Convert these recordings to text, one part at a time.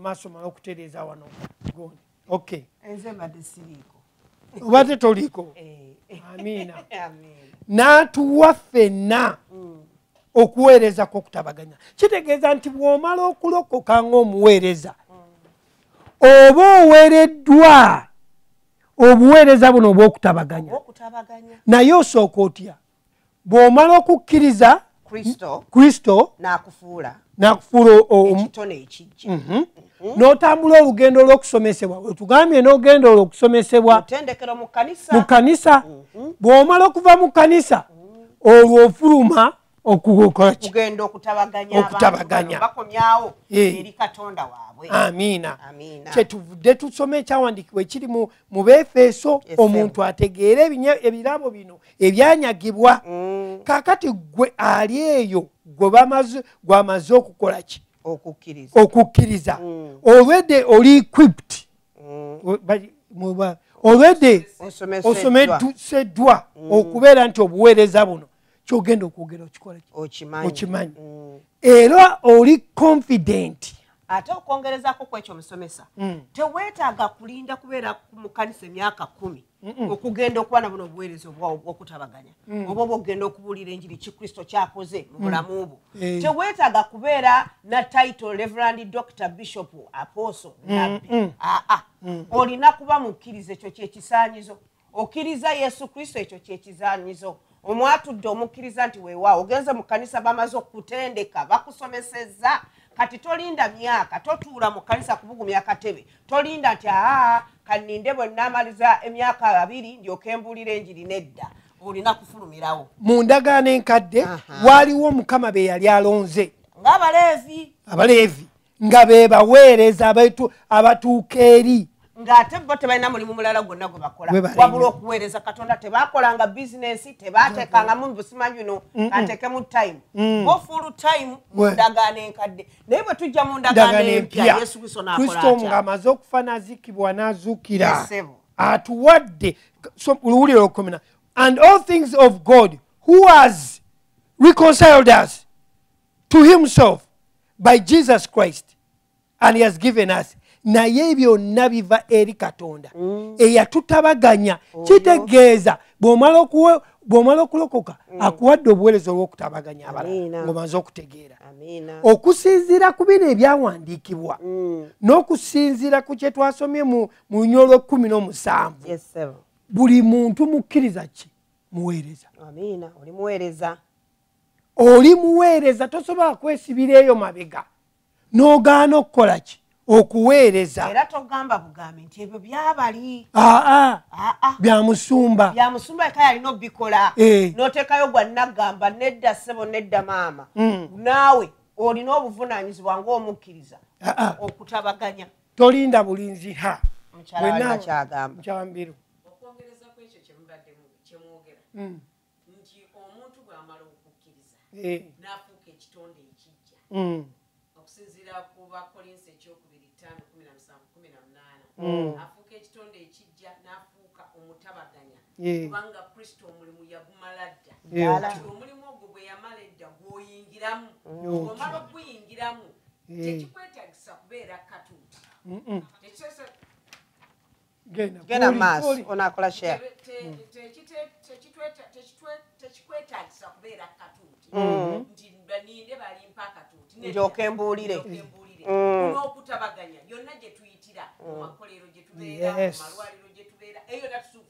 maaso mala okutereeza wano gundi. Okay. Nze mbadde siriiko. Obadde toliiko? Amiina. N'atuwa ffenna okuweereza kw'okutabaganya. Kitegeeza nti bw'omala okulokoka ng'omuweereza, oba oweereddwa obuweereza buno obw'okutabaganya. Naye osooka otya? Bw'omala okukkiriza Kristo n'akufuula ekitone ekijja, n'otambula olugendo olw'okusomesebwa. Wetugambye n'ogenda olw'okusomesebwa mu kkanisa. Bw'omala okuva mu kkanisa, olwo ofuluma okugenda okutabaganya, bakomyawo eri Katonda waabwe. Amiina. Kyetuvudde tusoma ekyawandiikibwa ekiri mu Befeso, omuntu ategeere ebirabo bino ebyanyagibwa. Kaakati gwe ali eyo gwamaze okukola ki? Okukkiriza. Already oli equipped, already osomeseddwa okubeera nti obuweereza buno kyogenda okwogera okikola okimanyi, era oli confident. Ate okwongerezaako ku ekyo omusomesa, teweetaaga kulinda kubeera mu kkanisa emyaka 10 okugenda okuba na buno obuweereza obw'okutabaganya, oba oba okugenda okubuulira enjiri ki Kristo kyakoze mu bulamu bwo. Teweetaaga kubeera na title Reverend, Doctor, Bishop, Apostle, Nabbi. Aa, olina kuba mukkiriza, ekyo kyekisaanyizo. Okkiriza Yesu Kristo, ekyo kyekisaanyizo. Omwatudde omukkiriza nti weewaawo ogenze mu kkanisa, bamaze okutendeka, bakusomesezza. Kati tolinda myaka, totuula mu kkanisa kubugumya katebe, tolinda nti aa kaninde bwe nnaamaliza emyaka 2 ndyoke mbuulira enjiri. Nedda, olina kufulumirawo. Mu ndagaano enkadde waaliwo Mukama be yali alonze ng'Abaleevi, Abaleevi nga be baweereza abatuuka eri, ng'ate bo tebalina mulimu mulala gwonna gwe bakola wabula okuweereza Katonda. Tebakolanga bizinensi, tebateekangamu busimanyi bino ateekemu time, bo full time mu ndagaano enkadde. Naye bwe tujja mu ndagaano empya, Yesu Kristo n'akola Kristo ng'amaze okufa n'aziikibwa n'azuukira, atuwadde luwuliro olukomena. And all things of God, who has reconciled us to himself by Jesus Christ, and he has given us. Naye byonna biva eri Katonda eyatutabaganya. Kitegeeza bw'omala okulokoka, akuwadde obuweereza olw'okutabaganya abalala ng'omaze okutegeera. Okusinziira ku bino ebyawandiikibwa n'okusinziira ku kye twasomye mu lunywa olw'e17, buli muntu mukkiriza ki? Muweereza. Oli muweereza, tosobola kwesibira eyo mabega n'ogaana okukola ki? Okuweereza. Era togamba bugambi nti ebyo byabali aa bya musumba, bya musumba eka yalina obikola, n'oteekayo gwa naggamba. Nedda ssebo, nedda maama, naawe olina obuvunaanyizibwa ng'omukkiriza okutabaganya. Tolinda bulinzi. Ha, mukyala Mbiru. Okwongereza ku ekyo kyemubadde kyemwogera nti omuntu bw'amala okukkiriza n'afuuka ekitonde ekijja, okusinziira ku Bakolinsi ekyokubiri 5:17-18, afuuka ekitonde ekijja n'afuuka omutabaganya, kubanga Kristo omulimu yagumala dda. Kati omulimu ogwo bwe yamala edda gw'oyingiramu, omala okuguyingiramu, tekikwetagisa kubeera katuuti. Genda maaso, onakola share. Tekikwetagisa kubeera katuuti nti baninde balimpa akatuuti ndyoke mbuulire. N'okutabaganya yonna gye tuyitira, mu makolero gye tubeera, mu malwaliro gye tubeera, eyo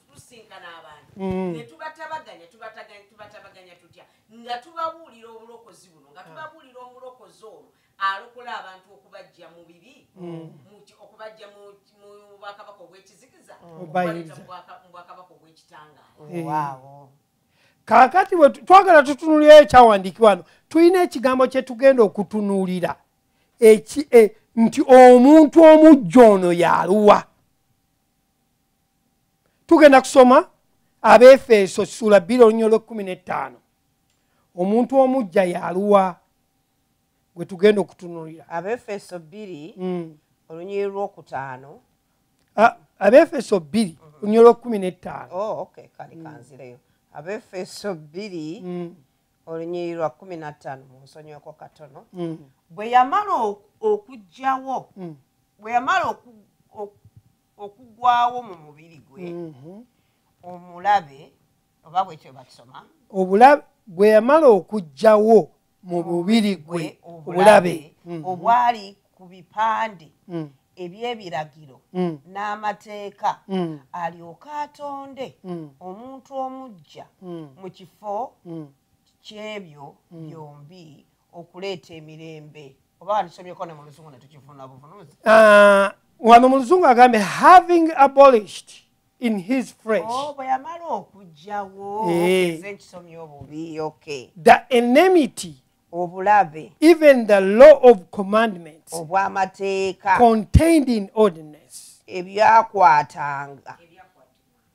tusinkana abantu ne tubatabaganya. Tubatabaganya tutya? Nga tubabuulira obulokozi buno, nga tubabuulira omulokozi ono alokola abantu okubajja mu bibi, okubajja mu bwakabaka obw'ekizikiza okubaleeta mu bwakabaka obw'ekitangaala. Kaakati bwe twagala tutunuulira ekyawandiikibwa wano, tulina ekigambo kye tugenda okutunuulira nti omuntu omujja ono yaluwa. Tugenda kusoma Abeefeso ssuula 2 olunyiriri olw'e15. Omuntu omujja yaluwa gwe tugenda okutunuulira? Abeefeso 2, olunyiriri lwokutaano. Abeefeso 2, olunyiriri olw'e15. Oh, okay, kale kanzireyo. Abeefeso 2, olunyiriri lwa 15, munsonyiweko katono. Bwe yamala okuggyawo Bwe yamala okugwawo mu mubiri gwe omulabe, oba bwekyo bakisoma, obulabe bwe yamala okuggyawo mu mubiri gwe obulabe obwali ku bipande eby'ebiragiro n'amateeka, alyoke atonde omuntu omuggya mu kifo ky'ebyo byombi okuleeta emirembe. Oba wandisomyeko ne mu Luzungu ne tukifuna buvunuzi. Wano mu Luzungu agambye having abolished in his flesh. Bwe yamala okuggyawo, nze nkisomye obubi, okay. The enmity, obulabe, even the law of commandments, obw'amateeka, contained in ordinance,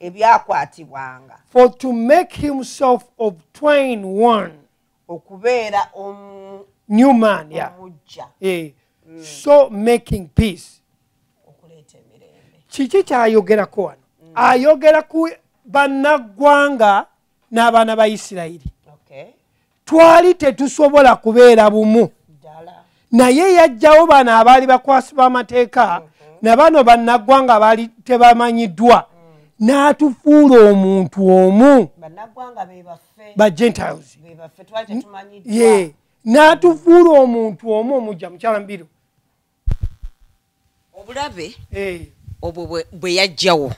ebyakwatibwanga, for to make himself of twain one, okubeera new man, yeah, so making peace. Okuleeta emirembe. Kiki kyayogerako wano? Ayogera ku bannaggwanga n'abaana ba Isirayiri. Twali tetusobola kubeera bumu, naye yajjawo bano abaali bakwasi b'amateeka na bano bannaggwanga baali tebamanyiddwa, n'atufuula omuntu omu, ba Gentiles, n'atufuula omuntu omu omujja. Mukyala Mbiru, obulabe obwo bwe yajjawo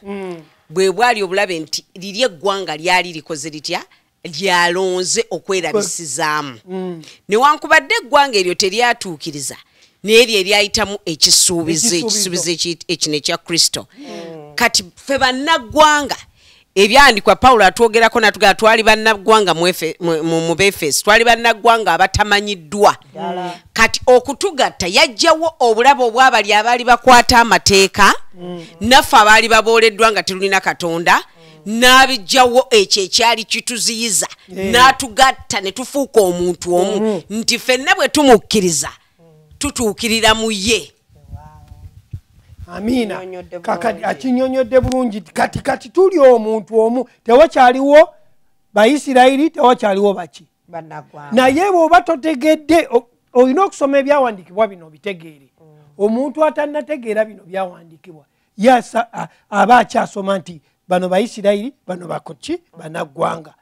bwe bwali obulabe nti liri eggwanga lyali likoze litya, lyalonze okwerabisizaamu. Newankubadde eggwanga eryo teryatuukiriza, naye lye lyayitamu ekisuubizo, ekisuubizo ekino ekya Kristo. Kati ffe bannaggwanga, ebyawandiikibwa Pawulo atwogerako n'atugamba twali bannaggwanga mu Befeso, twali bannaggwanga abatamanyiddwa. Kati okutugatta yajjawo obulabe obwabali abaali bakwata amateeka, naffe abaali babooleddwa nga tetulina Katonda, n'abijjawo ekyo ekyali kituziyiza, n'atugatta ne tufuuka omuntu omu, nti ffenna bwe tumukkiriza tutuukirira mu ye. Amiina. Kakati akinyonyodde bulungi. Kati kati tuli omuntu omu, tewakyaliwo Bayisirayiri, tewakyaliwo baki, naye bw'oba totegedde, olina okusoma ebyawandiikibwa bino obitegeere. Omuntu atannategeera bino byawandiikibwa aba akyasoma nti bano Bayisirayiri, bano bakoki, bannaggwanga.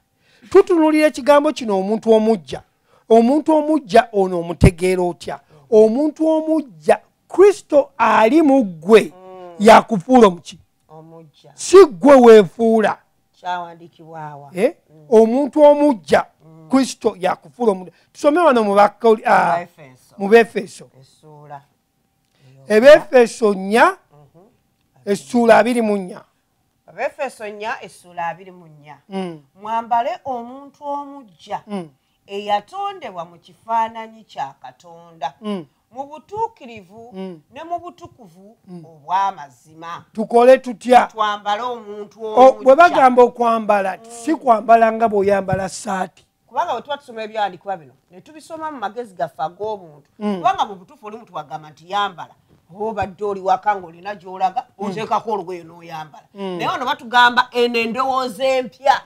Tutunuulira ekigambo kino omuntu omuggya. Omuntu omuggya ono omutegeera otya? Omuntu omuggya Kristo ali mu ggwe, yakufuula omuki, si ggwe weefuula. Omuntu omuggya Kristo yakufuula omuggya. Tusome wano mu Befeso, Ebefeso 4 essuula 24. Abefeso 4 essuula 24. Mwambale omuntu omuggya eyatondebwa mu kifaananyi kya Katonda, mu butuukirivu ne mu butukuvu obw'amazima. Tukole tutya? Twambale omuntu omuggya. Bwe bagamba okwambala, si kwambala nga bw'oyambala ssaati. Kubanga bwe tuba tusoma ebyawandiikibwa bino ne tubisoma mu magezi gaffe ag'obuntu, kubanga mu butuufu oli muntu wagamba nti yambala, obadde oli waka ng'olina gy'olaga, oteekako olugoye n'oyambala. Naye wano batugamba eno endowooza empya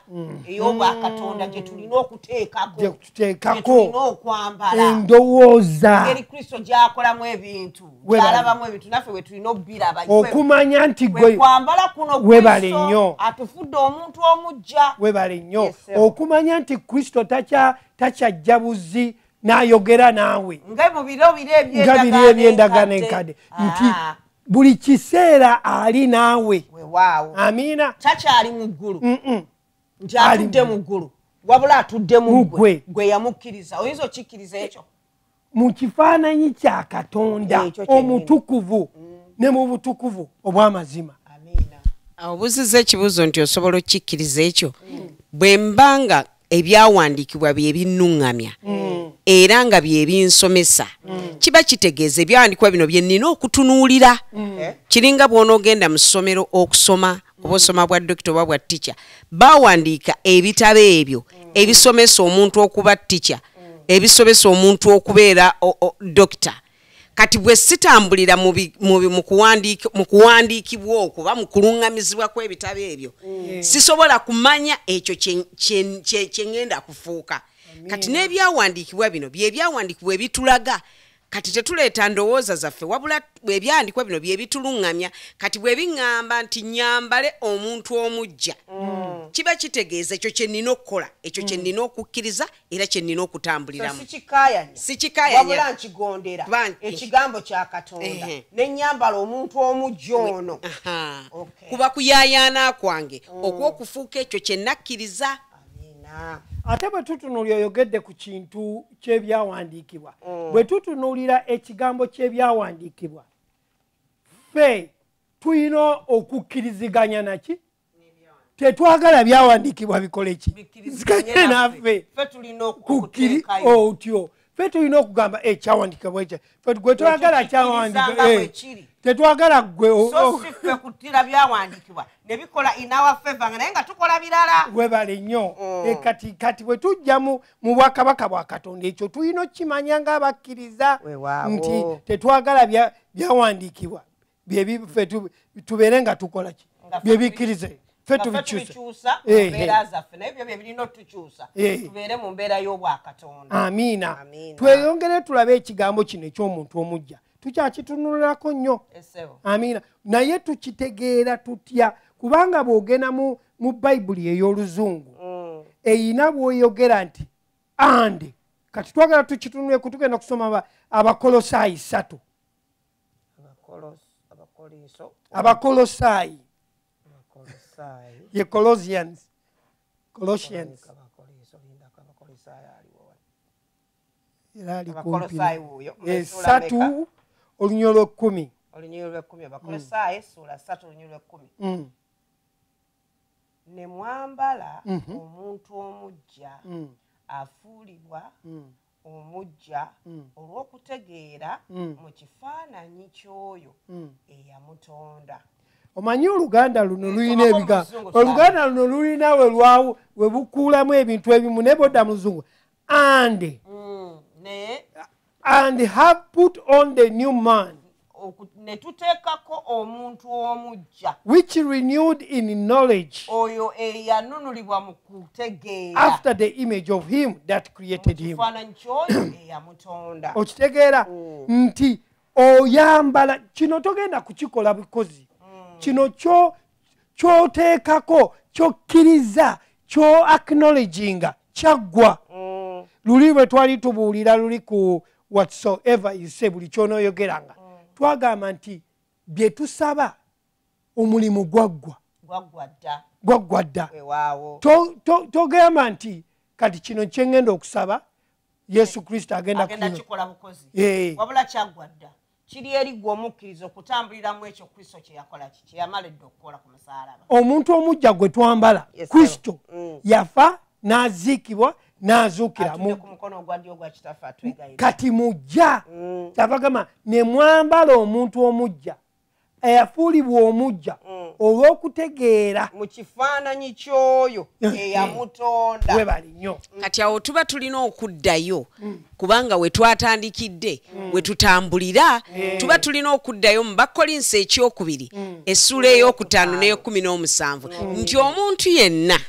ey'obwakatonda gye tulina okuteekako, gye tulina okwambala, endowooza engeri Kristo gy'akolamu ebintu, gy'alabamu ebintu, naffe bwe tulina obbiraba, okumanya nti gwe kwambala kuno Kristo atufudde omuntu omuggya. Webale nnyo okumanya nti Kristo takyajja buzi n'ayogera naawe nga mu biro biri eby'endagaano enkadde, nti buli kiseera ali naawe. Amiina. Takyali mu ggulu, nti atudde mu ggulu, wabula atudde mu ggwe, gwe yamukkiriza. Oyinza okikkiriza ekyo? Mu kifaananyi kya Katonda omutukuvu ne mu butukuvu obw'amazima. Obuuzizza ekibuuzo nti osobola okikkiriza ekyo? Bwe mbanga ebyawandiikibwa bye binnuŋŋamya era nga bye binsomesa, kiba kitegeeza ebyawandiikibwa bino bye nnina okutunuulira. Kiringa bw'onoogenda mu ssomero okusoma, oba osoma bwa dokita oba bwa ticca, bawandiika ebitabo ebyo ebisomesa omuntu okuba ticca, ebisomesa omuntu okubeera dokita. Kati bwe sitambulira mu kuwandiikibwa okwo oba mu kuluŋŋamizibwa kw'ebitabo ebyo, sisobola kumanya ekyo kye ŋŋenda kufuuka. Kati n'ebyawandiikibwa bino bye byawandiikibwa ebitulaga Kati tetuleeta ndowooza zaffe, wabula ebyandiikwa bino bye bituluŋŋamya. Kati bwe biŋŋamba nti nyambale omuntu omujja, kiba kitegeeza ekyo kye nnina okukola, ekyo kye nnina okukkiriza, era kye nnina okutambuliramu. Sikikayanya, wabula nkigondera ekigambo kya Katonda ne nyambala omuntu omujja ono. Kuba kuyaayaana kwange okw'okufuuka ekyo kye nakkiriza. Ate bwe tutunuulira, oyogedde ku kintu ky'ebyawandiikibwa, bwe tutunuulira ekigambo ky'ebyawandiikibwa, ffe tulina okukkiriziganya naki? Tetwagala byawandiikibwa bikole ki? Ziganye naffe. Otyo ffe tulina okugamba ekyawandiikibwa ekyo gwe twagala kyawandiikibwa, tetwagala gwe so si ffe kuttira byawandiikibwa ne bikola in our favor, naye nga tukola birala. Webale nnyo. Kati bwe tujja mu bwakabaka bwa Katonda, ekyo tulina okukimanya ng'abakkiriza nti tetwagala byawandiikibwa byebiffe tubeere nga tukola ki byebikkirize ffe tubikyusa mu mbeera zaffe, naye byo bye birina otukyusa tubeere mu mbeera y'obwakatonda. Amiina. Tweyongere tulabe ekigambo kino eky'omuntu omujja, tukyakitunulirako nnyo. Amiina. Naye tukitegeera tutya? Kubanga bw'ogenda mu Bayibuli ey'oluzungu eyina bw'oyogera nti and kati twagala tukitunuleko, tugenda kusoma Abakolosaayi 3. Abakolosaayi ye Colossians. Era 3 olunyolo 10. Olunyolo 10. Abakolosaayi sura 3 olunyolo 10. Ne mwambala omuntu omujja afuulibwa omujja olw'okutegeera mu kifaananyi ky'oyo eyamutonda. Omanyi Oluganda luno lulina ebigambo, Oluganda luno lulina we lwawo we bukuulamu ebintu ebimu, naye bodda mu Luzungu and have put on the new man, ne tuteekako omuntu omujja, which renewed in knowledge, oyo eyanunulibwa mu kutegeera, after the image of him that created him. Ekifaananyi ky'oyo eyamutonda. Okitegeera nti oyambala kino, togenda kukikola bukozi. Kino kyoteekako, kyokkiriza, kyo acknowledginga kyaggwa. Luli bwe twali tubuulira luli ku whatsoever you say, buli ky'onooyogeranga, twagamba nti bye tusaba omulimu gwaggwa. Gwaggwa dda. Togamba nti kati kino kye ŋŋenda okusaba Yesu Kristo agenda kukikola bukozi, wabula kyaggwa dda. Kiri eri gwe omukkiriza okutambuliramu ekyo Kristo kye yakola, kye yamala edda okukola ku musaalaba. Omuntu omujja gwe twambala, Kristo yafa n'aziikibwa n'azuukira ku mukono ogwa ddyo ogwa Kitaffe atwegayirira. Kati mujja kyavagamba ne mwambala omuntu omujja eyafuulibwa omujja olw'okutegeera mu kifaananyi ky'oyo eyamutonda. Webale nnyo. Kati awo tuba tulina okuddayo, kubanga we twatandikidde we tutambulira, tuba tulina okuddayo mu Bakkolinso 2 essuula 5 n'e17 nti omuntu yenna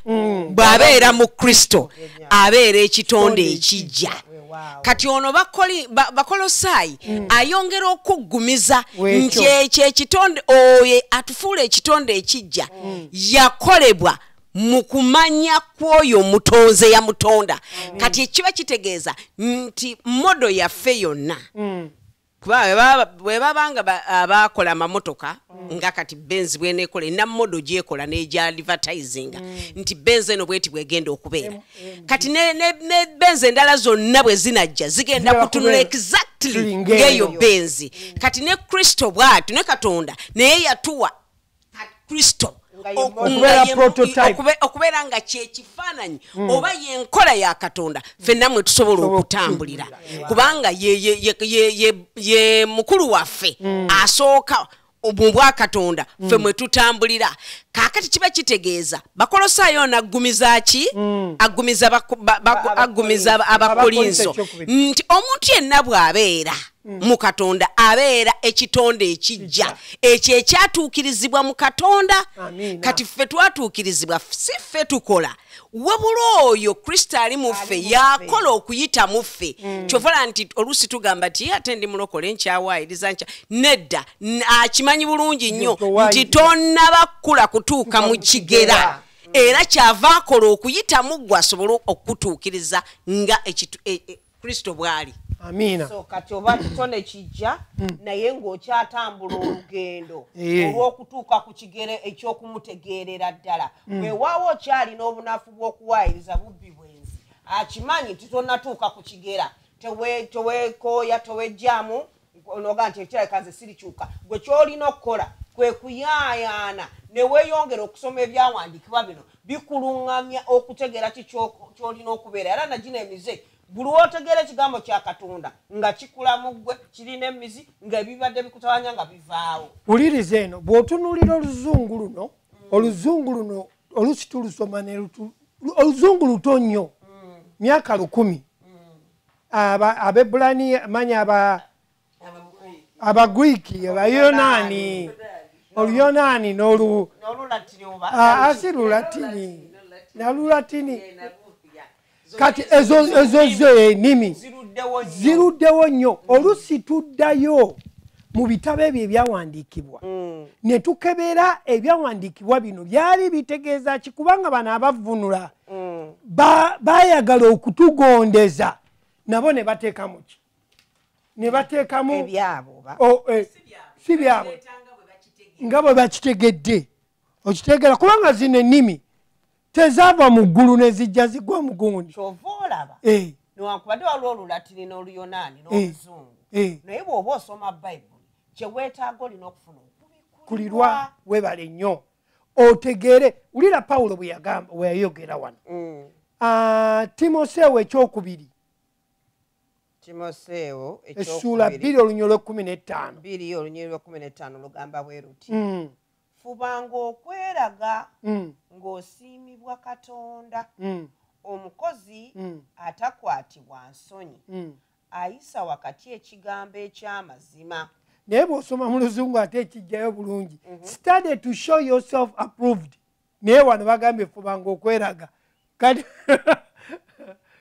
bw'abeera mu Kristo abeera ekitonde ekijja. Kati ono Bakolosaayi ayongera okuggumiza nti ekyo ekitonde, oyo atufuula ekitonde ekijja yakolebwa mu kumanya kw'oyo omutonzi yamutonda. Kati ekiba kitegeeza nti modo yaffe yonna, kuba bwe babanga abakola amamotoka nga kati Benz bweneekola erina modo gyekola n'egya advertisinga nti Benz eno bweti bwegenda okubeera. Kati ne Benz endala zonna bwe zinajja zigenda kutunula exactly ng'eyo Benz. Kati ne Kristo bw'atyo, ne Katonda naye yatuwa Kristo okubeera nga kyekifaananyi oba yenkola ya Katonda ffenna mwe tusobola okutambulira, kubanga ye mukulu waffe asooka mu bwakatonda ffe mwe tutambulira. Kaakati kiba kitegeeza Bakolosaayo ono aggumiza ki? Aggumiza Abakolinso nti omuntu yenna bw'abeera mu Katonda abeera ekitonde ekijja, ekyo ekyatuukirizibwa mu Katonda. Kati ffe twatuukirizibwa, si ffe tukola, wabula oyo Kristo ali mu ffe yakola okuyita mu ffe. Kyova nti oluusi tugamba nti ate ndi mulokole nkyawaayiriza nkya, nedda, akimanyi bulungi nnyo nti tonnaba kkula kutuuka mu kigera, era kyava akola okuyita mu ggwe asobole okutuukiriza nga Kristo bw'ali. Amiina. So kati oba kitone kijja naye ng'okyatambula olugendo olw'okutuuka ku kigere eky'okumutegeerera ddala, weewaawo okyalina obunafu bw'okuwaayiriza bubbi bwenzi, akimanyi nti tonnatuuka ku kigera, teweekooya, tewejjaamu onoga nti ekirabika nze sirikyuka. Gwe ky'olina okukola kwe kuyaayaana ne weeyongera okusoma ebyawandiikibwa bino, bikuluŋŋamya okutegeera ki ky'olina okubeera. Era nagino emize, buli lw'otegeera ekigambo kya Katonda nga kikula mu ggwe, kirina emizi, ng'ebibadde bikutawanya nga bivaawo. Wuliriza eno, bw'otunuulira oluzungu luno, oluzungu luno oluusi tulusoma ne oluzungu luto nnyo, myaka 1000. Abebbulaniya manya Abagiriki, Abayonaani, Oluyonaani n'olu Lulatini nalulatini. Kati ezo zo ennimi ziruddewo nnyo. Oluusi tuddayo mu bitabo ebyo ebyawandiikibwa ne tukebera ebyawandiikibwa bino byali bitegeeza ki, kubanga bano abavvunula baayagala okutugondeza, nabo ne bateekamu ki? Ne bateekamu si byabwe nga bwe bakitegedde. Okitegeera, kubanga zino ennimi tezaava mu ggulu ne zijja zigwa mu gundi. Kyova olaba newankubadde waliwo Olulatini n'Oluyonaani n'Oluzungu, naye bw'oba osoma Bayibuli kye weetaaga olina okufuna okubikulirwa. Weebale nnyo otegeere. Wulira Pawulo bwe yagamba, bwe yayogera wano. Timoseewo ekyokubiri, Timoseewo essuula 2 olunyiriri lw'e15. 2 olunyiriri lw'e15 lugamba bwe luti: fubanga okweraga ng'osiimibwa Katonda, omukozi atakwatibwa nsonyi, ayisa wakati ekigambo eky'amazima. Naye bw'osoma mu Luzungu ate ekijjayo bulungi, study to show yourself approved. Naye wano bagambye fubanga okweraga. Kati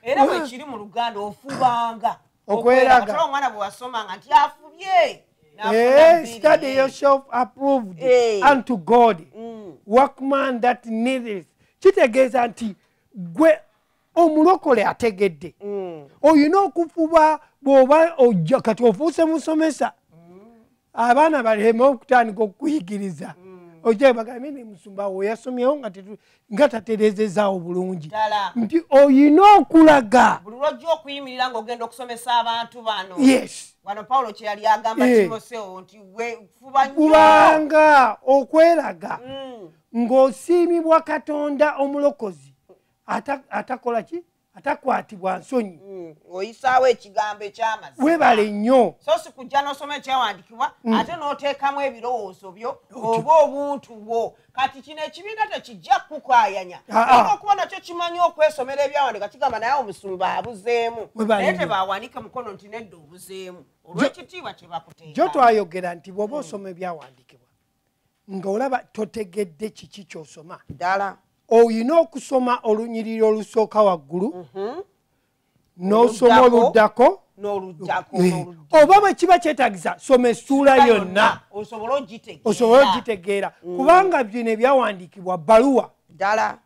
era bwe kiri mu Luganda, ofubanga okweraga. Omwana bwe wasomanga nti afubye. Study yourself approved unto God, workman that needeth. Kitegeeza nti gwe omulokole ategedde, olina okufuba. Bw'oba ojja kati ofuuse musomesa, abaana baleme okutandika okukuyigiriza, ojja bagambe ne musumba wo yasomyewo nga tatereezezaawo bulungi, nti olina okulaga buli lw'ojja okuyimirira ng'ogenda okusomesa abantu bano. Yes. Wano Pawulo kye yali agamba Timoseewo nti fuba nnyo, kubanga okweraga ng'osiimibwa Katonda omulokozi atakola ki? Atakwatibwa nsonyi, oyisaawo ekigambo eky'amazima. Weebale nnyo. So si kujja n'osoma ekyawandiikibwa ate n'oteekamu ebirowoozo byo oba obuntu bwo. Kati kino ekibiina tekijja kukukaayanya, olwokuba nakyo kimanyi okwesomera ebyawandiika, kigamba naye omusumba abuzeemu, naye tebawanike mukono nti nedda obuzeemu olw'ekitiibwa kye bakuteeka. Jo twayogera nti bw'oba osoma ebyawandiikibwa ng'olaba totegedde kiki ky'osoma ddala, olina okusoma olunyiriri olusooka waggulu, n'osoma oluddako, oba bwe kiba kyetaagisa soma essuula yonna osobole ogitegeera, kubanga bino ebyawandiikibwa bbaluwa ddala.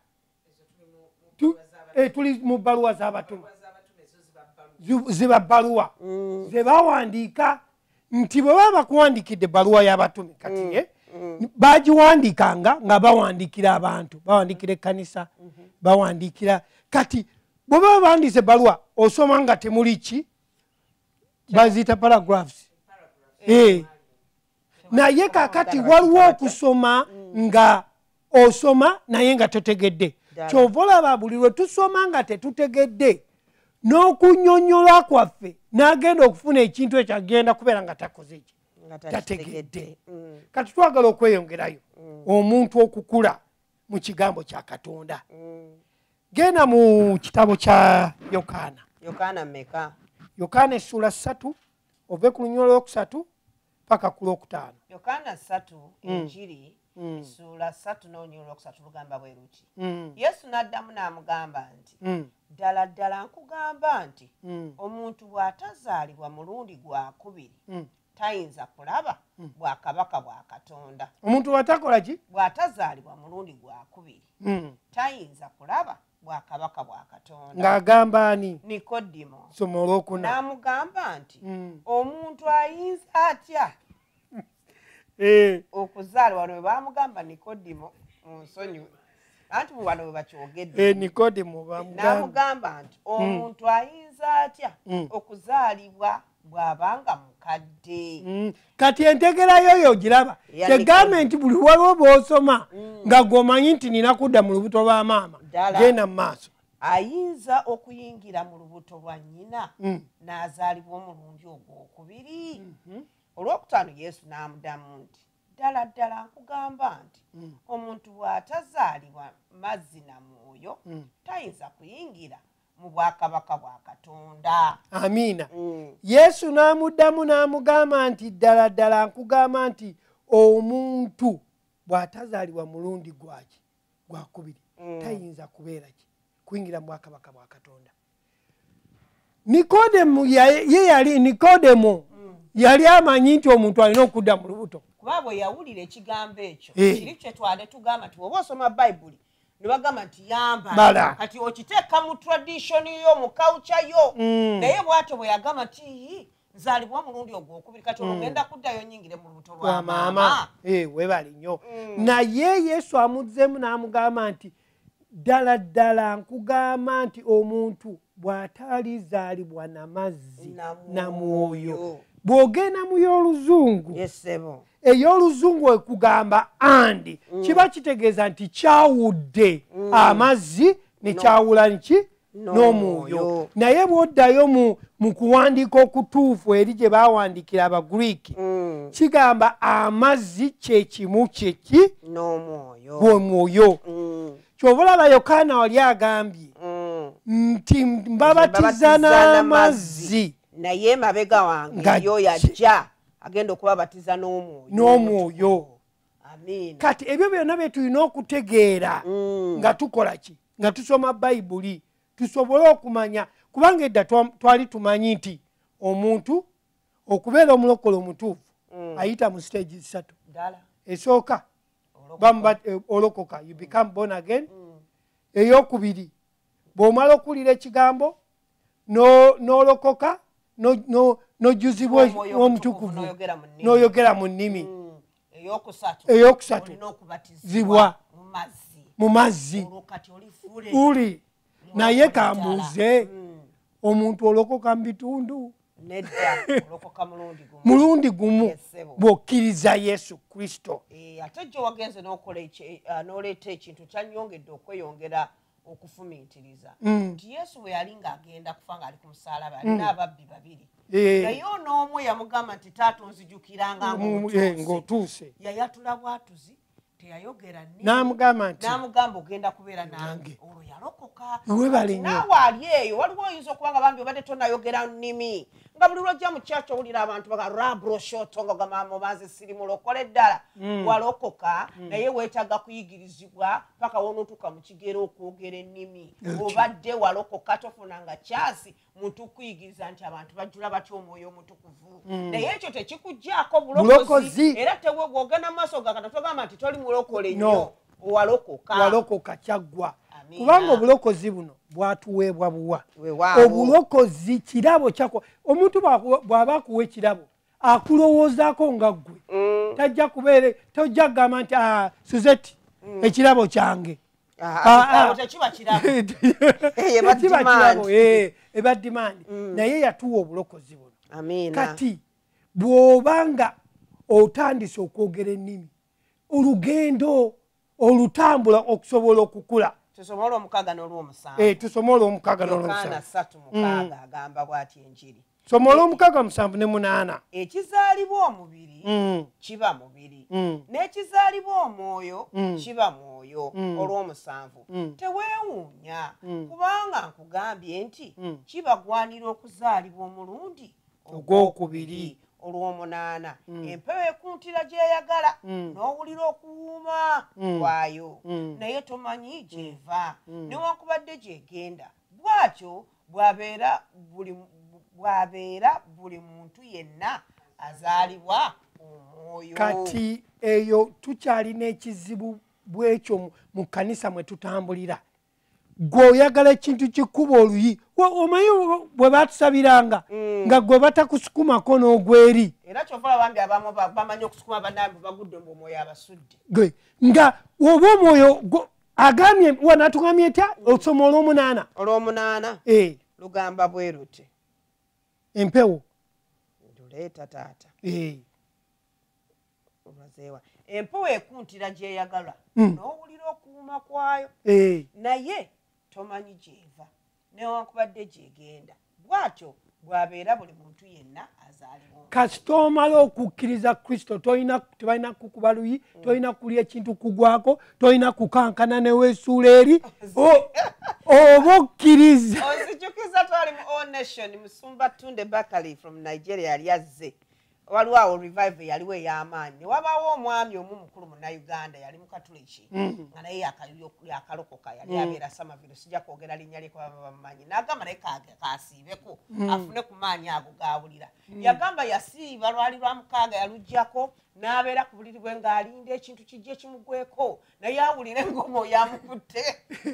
Tuli mu bbaluwa z'abatume, ziba bbaluwa ze bawandiika nti bwe baba bakuwandiikidde ebbaluwa y'abatume kati bagiwandiikanga nga bawandiikira abantu, bawandiikira ekkanisa, bawandiikira. Kati bwe baba bawandiise ebbaluwa osoma nga temuli ki, baziyita paragraphs. Naye kakati waliwo okusoma nga osoma naye nga totegedde. Kyova olaba buli lwe tusoma nga tetutegedde, n'okunnyonnyola kwaffe n'agenda okufuna ekintu ekyo agenda kubeera nga takoze ki, tategedde. Kati twagala okweyongerayo. Omuntu okukula mu kigambo kya Katonda. Genda mu kitabo kya Yokaana. Yokaana mmeka? Yokaana essula 3 ove ku lunyolo olwokusatu paka ku lwokutaano. Yokaana 3 enjiri essula 3 n'olunyolo olwokusatu lugamba bwe luti. Yesu n'addamu n'amugamba nti ddala ddala nkugamba nti omuntu bw'atazaalibwa mulundi gwa kubiri tayinza kulaba bwakabaka bwa Katonda. Omuntu bw'atakola ki? Bw'atazaalibwa mulundi gwa kubiri tayinza kulaba bwakabaka bwa Katonda. Ng'agamba ani? Nikodimo. Soma olwokuna. N'amugamba nti omuntu ayinza atya okuzaalibwa? Wano bwe baamugamba Nikodimo mu nsonyiwe, anti wano bwe bakyogedde. Nikodimo bamugamba. N'amugamba nti omuntu ayinza atya okuzaalibwa bw'abanga mukadde? Kati entegera yoyo giraba. Tegambe nti buli waliwo bw'osoma nga gw'omanyi nti nina kudda mu lubuto lwa maama. Genda mu maaso. Ayinza okuyingira mu lubuto lwa nnyina n'azaalibwa omulundi ogwokubiri. Olwokutaano Yesu n'amuddamu nti ddala ddala nkugamba nti omuntu bw'atazaalibwa mazzi na mwoyo tayinza kuyingira mu bwakabaka bwa Katonda. Amiina. Yesu n'amuddamu n'amugamba nti ddala ddala nkugamba nti omuntu bw'atazaalibwa mulundi gwaki gwakubiri tayinza kubeera ki kuyingira mu bwakabaka bwa Katonda. Nikodemu ye yali Nikodemu yali amanyi nti omuntu alina okudda mu lubuto. Kuba bwe yawulira ekigambo ekyo kiri kye twale tugamba nti bw'oba osoma Bayibuli ne bagamba nti yambala, kati okiteeka mu tradition yo, mu culture yo. Naye bw'atyo bwe yagamba nti nzaalibwa omulundi ogwokubiri, kati olwo ngenda kuddayo nnyingire mu lubuto lwa maama. Weebale nnyo. Naye Yesu amuzzeemu n'amugamba nti ddala ddala nkugamba nti omuntu bw'atalizaalibwa na mazzi na mwoyo. Bw'ogenda mu y'oluzungu, ey'oluzungu ekugamba andi kiba kitegeeza nti kyawudde amazzi ne kyawula nki n'omwoyo. Naye bw'oddayo mu kuwandiika okutuufu eri gye baawandiikira Abagriiki, kigamba amazzi kye kimu kyeki n'omwoyo. Ky'ova olaba Yokaana wali agambye nti mbabatiza n'amazzi, naye mabega wange yo yajja agenda okubabatiza n'omwoyo. Amiina. Kati ebyo byonna bye tulina okutegeera nga tukola ki, nga tusoma Bayibuli tusobole okumanya, kubanga edda twali tumanyi nti omuntu okubeera omulokole omutuufu ayita mu stage 3. Esooka olokoka, you become born again. Eyokubiri, bw'omala okuwulira ekigambo n'olokoka n'ojjuzibwa omutukuvu n'oyogera mu nnimi. Eyokusatu zibwa mu mazzi uli. Naye kambuuze, omuntu olokoka mu bitundu? Nedda, olokoka mulundi gumu bw'okkiriza Yesu Kristo. Ate jjo wagenze n'oleeta ekintu kyannyongedde okweyongera okufumiitiriza nti Yesu bwe yali ng'agenda kufa ng'ali ku musaalaba alina ababbi babiri, naye on'omu yamugamba nti taata onzijukiranga ng'otuuse. Yayatula bwatuzi, teyayogera nnimi. N'amugamba nti n'amugamba ogenda kubeera nange, olwo yalokoka. Weebale nnyo. Naawe ali eyo waliwo oyinza okuba nga bambi obadde tonayogera nnimi, nga buli lwojja mu kyaki owulira abantu baga rabroshoto nga ogamba mubanze siri mulokole ddala. Walokoka, naye weetaaga kuyigirizibwa paka wonootuuka mu kigero okwogera ennimi. Obadde walokoka, tofunanga kyasi muntu kuyigiriza nti abantu bajjula batya omwoyo omutukuvu, naye ekyo tekikuggyaako bulokozi. Era bw'ogenda mu maaso ga Katonda togamba nti toli mulokole nnyo, owalokoka. Walokoka, kyaggwa. Kubanga obulokozi buno bwatuweebwa buwa. Obulokozi kirabo kyako. Omuntu bw'aba akuwa ekirabo akulowoozaako nga ggwe, tajja kubeere tojja kugamba nti Suzette ekirabo kyange. Tekiba kirabo, eba demand. Naye yatuwa obulokozi buno. Kati bw'obanga otandise okwogera ennimi, olugendo olutambula okusobola okukula. Tusome olwomukaaga n'olwomusanvu. Tusome olwomukaaga n'olwomusanvu. Yokaana 3:6 agamba bw'ati enjiri. Soma olw'omukaaga, 7 ne 8. Ekizaalibwa omubiri kiba mubiri, n'ekizaalibwa omwoyo kiba mwoyo. Olw'omusanvu, teweewuunya kubanga nkugambye nti kibagwanira okuzaalibwa omulundi ogwokubiri. Olw'omunaana, empewo ekuntira gy'eyagala, n'owulira okuwuuma kwayo, naye tomanyi gy'eva newankubadde gy'egenda. Bw'atyo bw'abeera buli muntu yenna azaalibwa omwoyo. Kati eyo tukyalina ekizibu bwekyo mu kkanisa mwe tutambulira. Gwe oyagala ekintu kikuba oluyi, omanyi bwe batusabiranga nga gwe batakusukumako n'ogweri. Era kyova olaba abamu bamanyi okusukuma bannaabwe bagudde mbu omwoyo abasudde. Gwe nga oba omwoyo agambye wanaatugambye etya? Osoma olw'omunaana. Olw'omunaana lugamba bwe luti. Empewo nduleeta taata. Olwazeewa. Empewo ekuntira gy'eyagala, n'owulira okuwuuma kwayo, naye tomanyi gy'eva newankubadde gy'egenda. Bw'atyo bw'abeera buli muntu yenna azaalibwa. Kasita omala okukkiriza Kristo, tebalina kukuba luyi, tolina kulya ekintu kugwako, tolina kukankana neweesuula eri, oba okkiriza. Onzijukiza twali mu All Nation, Musumba Tunde Bakali from Nigeria yali azze. Waliwo awo revival yaliwo ey'amaanyi, ne wabaawo omwami omu mukulu Munnayuganda yali Mukatuliki nga naye yakalokoka, yali abeera Somerville, sijja kwogera linnya lye kuba bamumanyi. N'agamba naye kasiibeko afune ku maanyi ago g'awulira. Yagamba yasiiba lwali lwa mukaaga, yaluggyako n'abeera ku buliri bwe ng'alinda ekintu kijje kimugweko, naye awulire ng'omwoyo amukutte.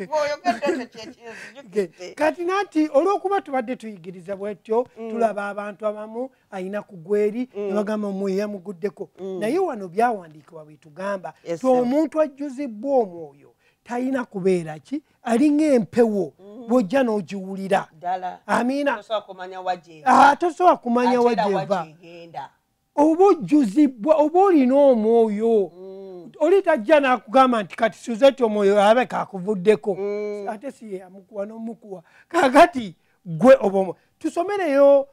Bw'oyogedde ekyo kyekinzijukidde. Kati nanti olw'okuba tubadde tuyigiriza bwetyo, tulaba abantu abamu ayina kugweri ne bagamba omwoyo yamuguddeko, naye wano byawandiikibwa bwe tugamba ti omuntu ajjuzibwa omwoyo talina kubeera ki, alinga empewo bw'ojja n'ogiwulira. Amiina. Tosobola kumanya wa gyeva, oba ojjuzibwa oba olina omwoyo. Oli tajja n'akugamba nti kati Suzette omwoyo abe kakuvuddeko, ate si ye amukuwa n'omukuwa. Kakati gwe oba tusomereyo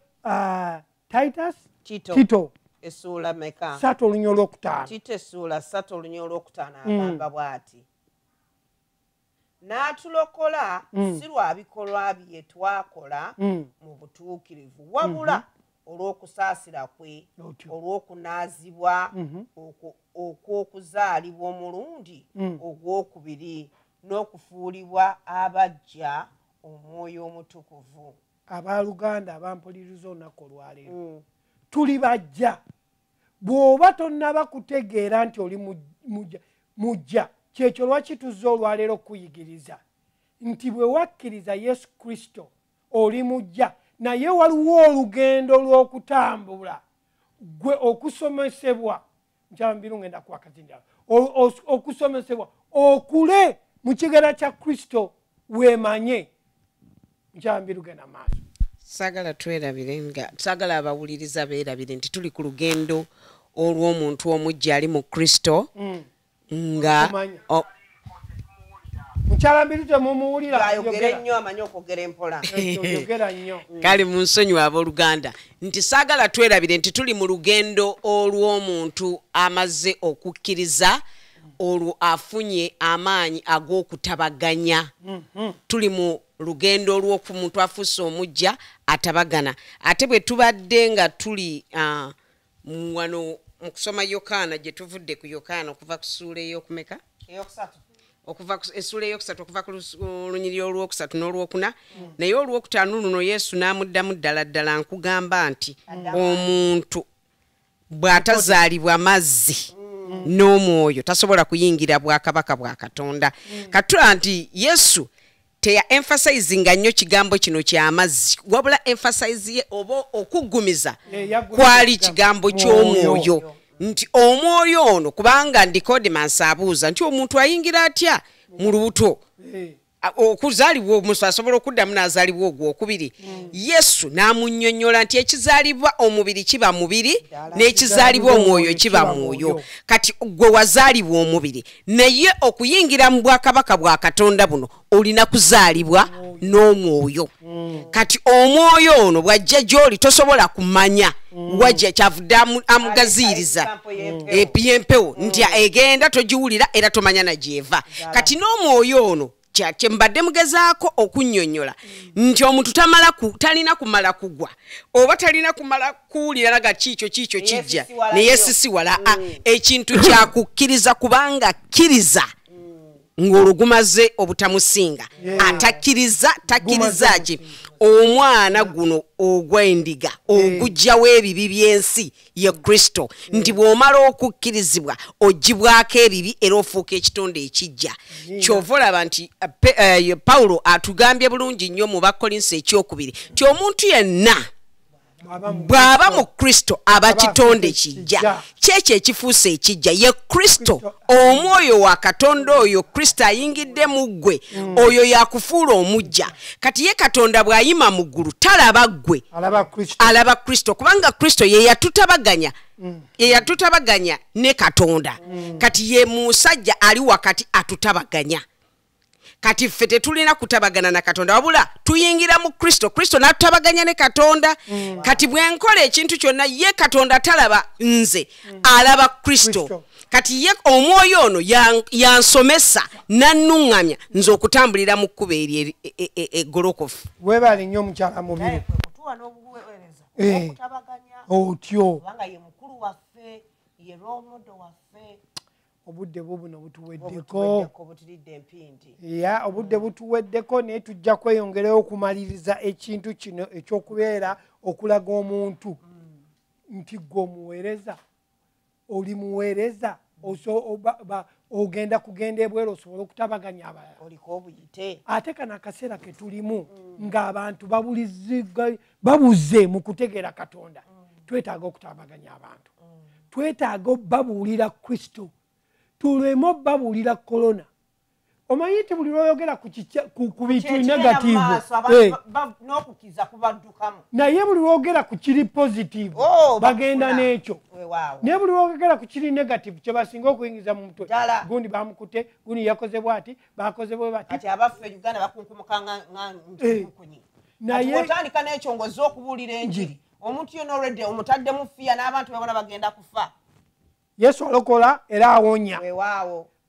Titus, Tito essuula meka? 3 olunya olwokutaano. Tito essuula 3 olunya olwokutaano agamba bw'ati: n'atulokola si lwa bikolwa bye twakola mu butuukirivu, wabula olw'okusaasira kwe, olw'okunaazibwa okw'okuzaalibwa omulundi ogwokubiri, n'okufuulibwa abaggya omwoyo omutukuvu. Abooluganda abampuliriza olunaku olwaleero, tuli bajja. Bw'oba tonnaba kutegeera nti oli mujja, kyekyo lwaki tuzze olwaleero okuyigiriza nti bwe wakkiriza Yesu Kristo oli mujja, naye waliwo olugendo lw'okutambula gwe okusomesebwa. Nkyala mbiru ngenda kuwakazindala okusomesebwa okule mu kigera kya Kristo weemanye. Nkyala mbiru, genda maaso. Saagala twerabire, nga saagala abawuliriza beerabire nti tuli ku lugendo olw'omuntu omujja ali mu Kristo nga Mukyala mbiru temumuwulira. Ayogere nnyo, amanyi okwogera empola. Oyogera nnyo. Kale mu nsonyiwa abooluganda nti saagala twerabire nti tuli mu lugendo olw'omuntu amaze okukkiriza, olwo afunye amaanyi ag'okutabaganya. Tuli mu lugendo olw'omuntu afuuse omujja atabagana. Ate bwe tubadde nga tuli wano mu kusoma Yokaana, gye tuvudde ku Yokaana okuva ku ssuula ey'okumeka? Eyokusatu. Okuva essuula eyokusatu, okuva ku lunyiriri olwokusatu n'olwokuna. Naye olwokutaano luno, Yesu n'amuddamu, "Ddala ddala nkugamba nti omuntu bw'atazaalibwa mazzi n'omwoyo tasobola kuyingira bwakabaka bwa Katonda." Katula nti Yesu teya emphasizinga nnyo kigambo kino ky'amazzi, wabula emphasize ye oba okuggumiza kwali kigambo ky'omwoyo, nti omwoyo ono, kubanga Nicodemus abuuza nti omuntu ayingira atya mu lubuto? Okuzaalibwa omusu asobola okuddamu n'azaalibwa ogwokubiri. Yesu n'amunnyonnyola nti ekizaalibwa omubiri kiba mubiri, n'ekizaalibwa omwoyo kiba mwoyo. Kati gwe wazaalibwa omubiri, naye okuyingira mu bwakabaka bwa Katonda buno olina kuzaalibwa n'omwoyo. Kati omwoyo ono bw'ajja gy'oli tosobola kumanya wajja, kyavudde amugaziiriza y'empewo nti egenda togiwulira era tomanya na gy'eva. Kati n'omwoyo ono kyembadde mugezaako okunnyonnyola nti omuntu talina kumala kugwa oba talina kumala kuwulira nga kiikyo kijja neyesisiwala. Ekintu kyakukkiriza, kubanga kkiriza ng'olwo gumaze obutamusinga. Atakkiriza takkiriza ki? Omwana guno ogw'endiga oguggyawo ebibi by'ensi ye Kristo, nti bw'omala okukkirizibwa oggyibwako ebibi era ofuuka ekitonde ekijja. Ky'ova olaba nti Pawulo atugambye bulungi nnyo mu Bakkolinso ekyokubiri nti omuntu yenna bw'aba mu Kristo aba kitonde kijja. Kyekyo ekifuuse ekijja ye Kristo, omwoyo wa Katonda oyo Kristo ayingidde mu ggwe, oyo yakufuula omujja. Kati ye Katonda bw'ayima mu ggulu talaba ggwe, alaba Kristo, kubanga Kristo ye yatutabaganya, ye yatutabaganya ne Katonda. Kati ye musajja ali wakati atutabaganya. Kati ffe tetulina kutabagana na Katonda, wabula tuyingira mu Kristo, Kristo n'atutabaganya ne Katonda. Kati bwe nkola ekintu kyonna ye Katonda talaba nze, alaba Kristo. Kati ye omwoyo ono yansomesa nannuŋŋamya nze okutambulira mu kkubo eri eggolokofu. Weebale nnyo omukyala Mubiru. Otyo obudde buno butuweddeko. Ya, obudde butuweddeko, naye tujja kweyongerayo okumaliriza ekintu kino ekyokubeera okulaga omuntu nti ggwe omuweereza, oli muweereza, ogenda kugenda ebweru osobole okutabaganya abalala. Ate kano akaseera ke tulimu ng'abantu babuze mu kutegeera Katonda, twetaaga okutabaganya abantu, twetaaga babuulira Kristo, tuleme babuulira korona. Omanyi nti buli lw'oyogera ku bintu negative naye buli lw'oyogera ku kiri positive bagenda n'ekyo, naye buli lw'oyogera ku kiri negative kye basinga okuyingiza mu mutwe. Gundi bamukute, gundi yakoze bw'ati, bakoze bwe bati. Kati abaffe Uganda bakunkumuka nga nkukunyi. Naye otandika n'ekyo ng'ozze okubuulira enjiri, omuntu yonna already omutaddemu fiya n'abantu be bona bagenda kufa. Yesu alokola era awonya.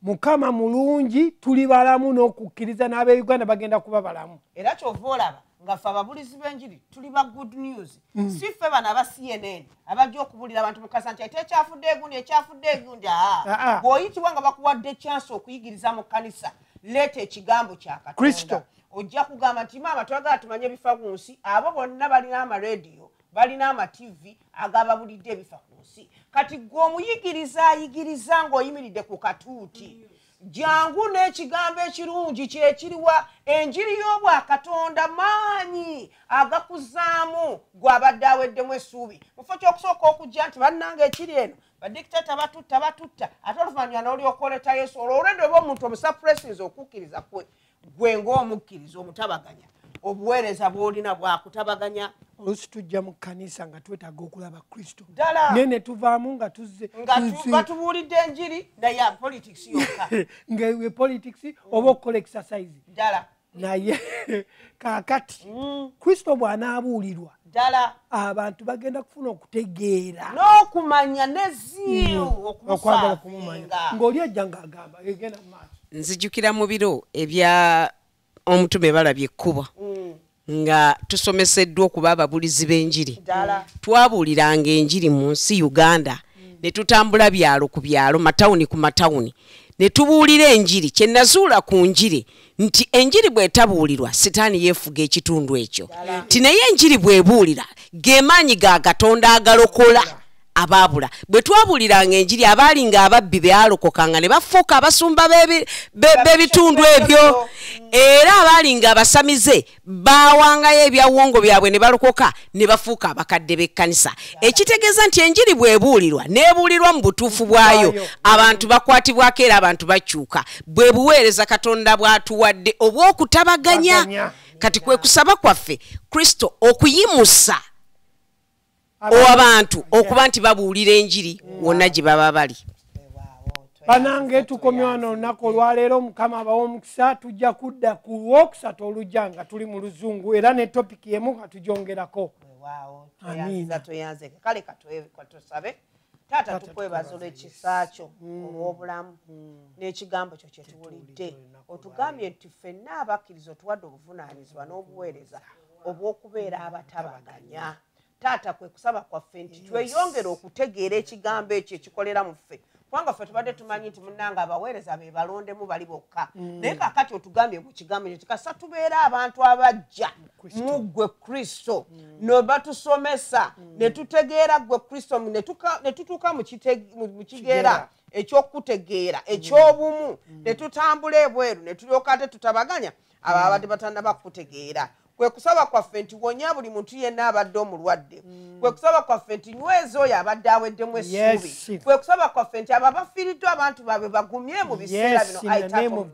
Mukama mulungi, tuli balamu n'okukkiriza n'ab'e Uganda bagenda kuba balamu. Era ky'ova olaba nga ffe ababuulizi b'enjiri tuli ba good news. Si ffe bano aba CNN abajja okubuulira abantu mu kanisa nti ate ekyafudde egundi, ekyafudde egundi. Bw'oyitibwa nga bakuwadde chance okuyigiriza mu kkanisa, leeta ekigambo kya Katonda. Ojja kugamba nti maama twagala tumanye ebifa ku nsi, abo bonna balina amarediyo, balina ama TV agababulidde ebifa ku nsi. Kati gwe omuyigiriza ayigiriza ng'oyimiridde ku katuuti, jangu n'ekigambo ekirungi kyekiriwa enjiri y'obwakatonda, maanyi agakuzaamu gw'abadde aweddemu essuubi. Mu kifo ky'okusooka okujja nti bannange ekiri eno badikitata batutta batutta, ate oluvannyuma n'olyoka oleeta Yesu, olwo olwedde oba omuntu omusuppressinze okukkiriza kwe gwe ng'omukkiriza omutabaganya, obuweereza bw'olina bwakutabaganya. Oluusi tujja mu kkanisa nga twetaaga okulaba Kristo, naye ne tuvaamu nga tuzze nga batubuulidde enjiri naye politics yokka, nga politics oba okukola exercise ddala. Naye kaakati Kristo bw'anaabuulirwa ddala, abantu bagenda kufuna okutegeera n'okumanya ne zeal okwagala okumumanya, ng'oli ajja ng'agamba egenda mu maaso. Nzijukira mu biro ebya omutume balabye ekkubo nga tusomeseddwa okuba ababuulizi b'enjiri. Twabuuliranga enjiri mu nsi Uganda, ne tutambula byalo ku byalo, matawuni ku matawuni, ne tubuulira enjiri. Kye nazuula ku njiri nti enjiri bw'etabuulirwa Sitaani yeefuga ekitundu ekyo, nti naye enjiri bw'ebuulira ge maanyi ga Katonda agalokola abaabula. Bwe twabuliranga enjiri, abaalinga ababbi bealokokanga ne bafuuka abasumba b'ebitundu ebyo, era abaalinga abasamize baawangayo ebyawongo byabwe ne balokoka ne bafuuka abakadde b'ekkanisa. Ekitegeeza nti enjiri bw'ebuulirwa n'ebuulirwa mu butuufu bwayo, abantu bakwatibwako era abantu bakyuka. Bwe buweereza Katonda bw'atuwadde obw'okutabaganya. Kati kwe kusaba kwaffe Kristo okuyimusa abantu okuba nti babuulira enjiri wonna gye baba bali. Banange, tukomye wano olunaku olwaleero. Mukama abawe omukisa. Tujja kudda ku Lwokusatu olujja nga tuli mu Luzungu, era ne topiki emu nga tugyongerako. Weewaawo, tweyanziza, tweyanzeke. Kale katusabe. Taata, tukwebaza olw'ekisa kyo, olw'obulamu n'ekigambo kyo kye tuwulidde. Otugambye nti ffenna abakkiriza otuwadde obuvunaanyizibwa n'obuweereza obw'okubeera abatabaganya. Taata, kwe kusaba kwaffe nti tweyongere okutegeera ekigambo ekyo ekikolera mu ffe, kubanga ffe tubadde tumanyi nti munnanga abaweereza be balondemu bali bokka, naye kaakati otugambye mu kigambo ekyo kasa tubeera abantu abajja mu ggwe Kristo, ne batusomesa ne tutegeera ggwe Kristo, ne tutuuka mu kigeera ekyokutegeera ekyobumu, ne tutambula ebweru ne tulyoka ate tutabaganya abo abadde batannaba kutegeera. Kwe kusaba kwaffe nti wonya buli muntu yenna abadde omulwadde. Kwe kusaba kwaffe nti nyweza oyo abadde aweddemu essuubi. Kwe kusaba kwaffe nti abo abafiiriddwa abantu baabwe bagumye mu biseera bino.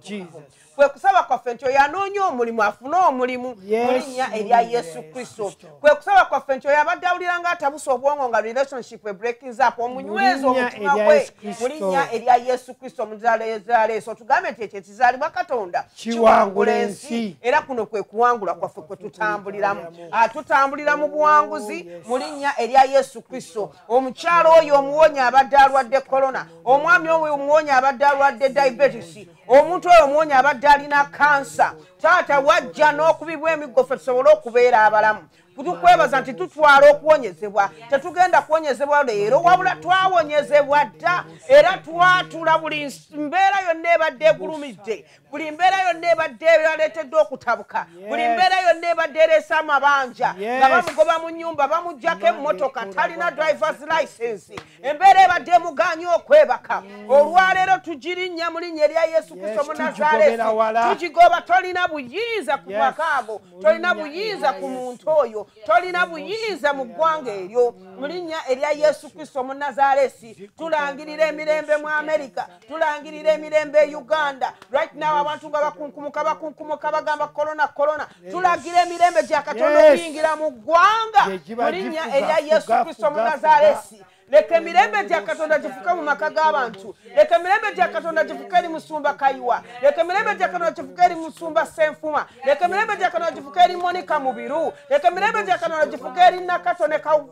Kwe kusaba kwaffe nti oyo anoonya omulimu afune omulimu mu linnya erya Yesu Kristo. Kwe kusaba kwaffe nti oyo abadde awulira ng'atabuse obwongo nga relationship breaking up, omunyweze omutima gwe mu linnya erya Yesu Kristo omuzaaleeso. Otugambe nti ekyo ekizaalibwa Katonda kiwangula ensi, era kuno kwe kuwangula kwaffe kwe tutambuliramu. Tutambulira mu buwanguzi mu linnya erya Yesu Kristo. Omukyalo oyo omuwonya abadde alwadde korona, omwami oyo omuwonya abadde alwadde diabetes, omuntu oyo omuwonya abadde alina kansa, taata wajja n'okubibwa emiggo ffe tusobole okubeera abalamu. Tukwebaza nti tutwala okuwonyezebwa, tetugenda kuwonyezebwa leero, wabula twawonyezebwa dda, era twatula buli mbeera yonna ebadde egulumidde, buli mbeera yonna ebadde ereetedde okutabuka, buli mbeera yonna ebadde ereese amabanja nga bamugoba mu nnyumba, bamuggyako emmotoka, talina drivers license, embeera ebadde emugaanye okwebaka, olwaleero tugirinnya mu linnya erya Yesu Kristo Omunazaalesi, tugigoba. Tolina buyinza ku maka ago, tolina buyinza ku muntu oyo, tolina buyinza mu ggwanga eryo. Mu linnya erya Yesu Kristo Omunazaalesi, tulangirira emirembe mu Amerika, tulangirira emirembe e Uganda. Right now abantu nga bakunkumuka bakunkumuka bagamba korona korona, tulagira emirembe gya Katonda okuyingira mu ggwanga mu linnya erya Yesu Kristo Omunazaalesi. Leka emirembe gya Katonda gifuke mu maka g'abantu. Leka emirembe gya Katonda gifuke eri Musumba Kayiwa. Leka emirembe gya Katonda gifuke eri Musumba Senfuma. Leka emirembe gya Katonda gifuke eri Monica Mubiru. Leka emirembe gya Katonda gifuke eri Nakato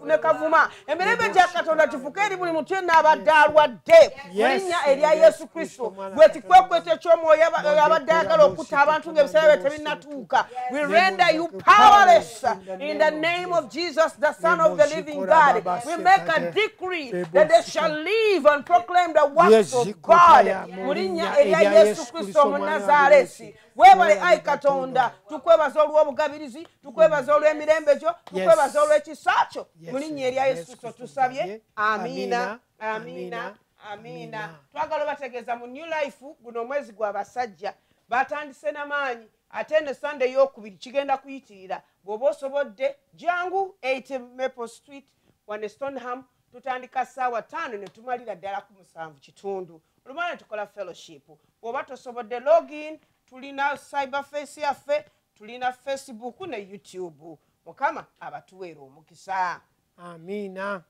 ne Kavuma. Emirembe gya Katonda gifuke eri buli muntu yenna abadde alwadde mu linnya erya Yesu Kristo. Bwe kikwekwete eky'omwoyo abadde ayagala okutta abantu ng'ebiseera bye tebinnatuuka, we render you powerless in the name of Jesus, the Son of the living God. We make a decree that they shall live and proclaim the works of God. Mu linnya erya Yesu Kristo Omunazaalesi. Weebale ayi Katonda, tukwebaza olw'obugabirizi, tukwebaza olw'emirembe gyo, tukwebaza olw'ekisa kyo. Mu linnya erya Yesu Kristo tusabye. Amiina, amiina, amiina. Twagala obategeeza mu New Life guno omwezi gw'abasajja batandise n'amaanyi, ate ne Sunday ey'okubiri kigenda kuyitirira. Bw'oba osobodde jangu 8 Maple Street wane Stoneham, tutandika ssaawa 5 ne tumalira ddala ku 7:15. Olumala ne tukola fellowship. Bw'oba tosobodde login, tulina cyber face yaffe, tulina Facebook ne YouTube. Mukama abatuweera omukisa. Amina.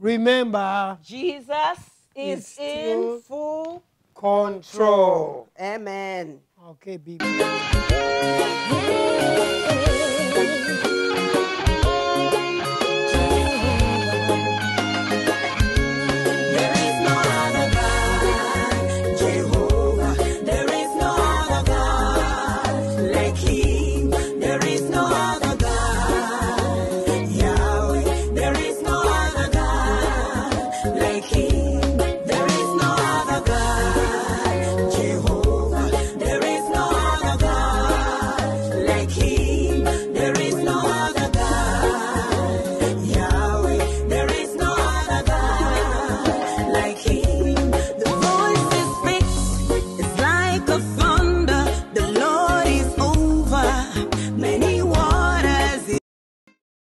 Remember, Jesus is in full control. Amen. Okay, be.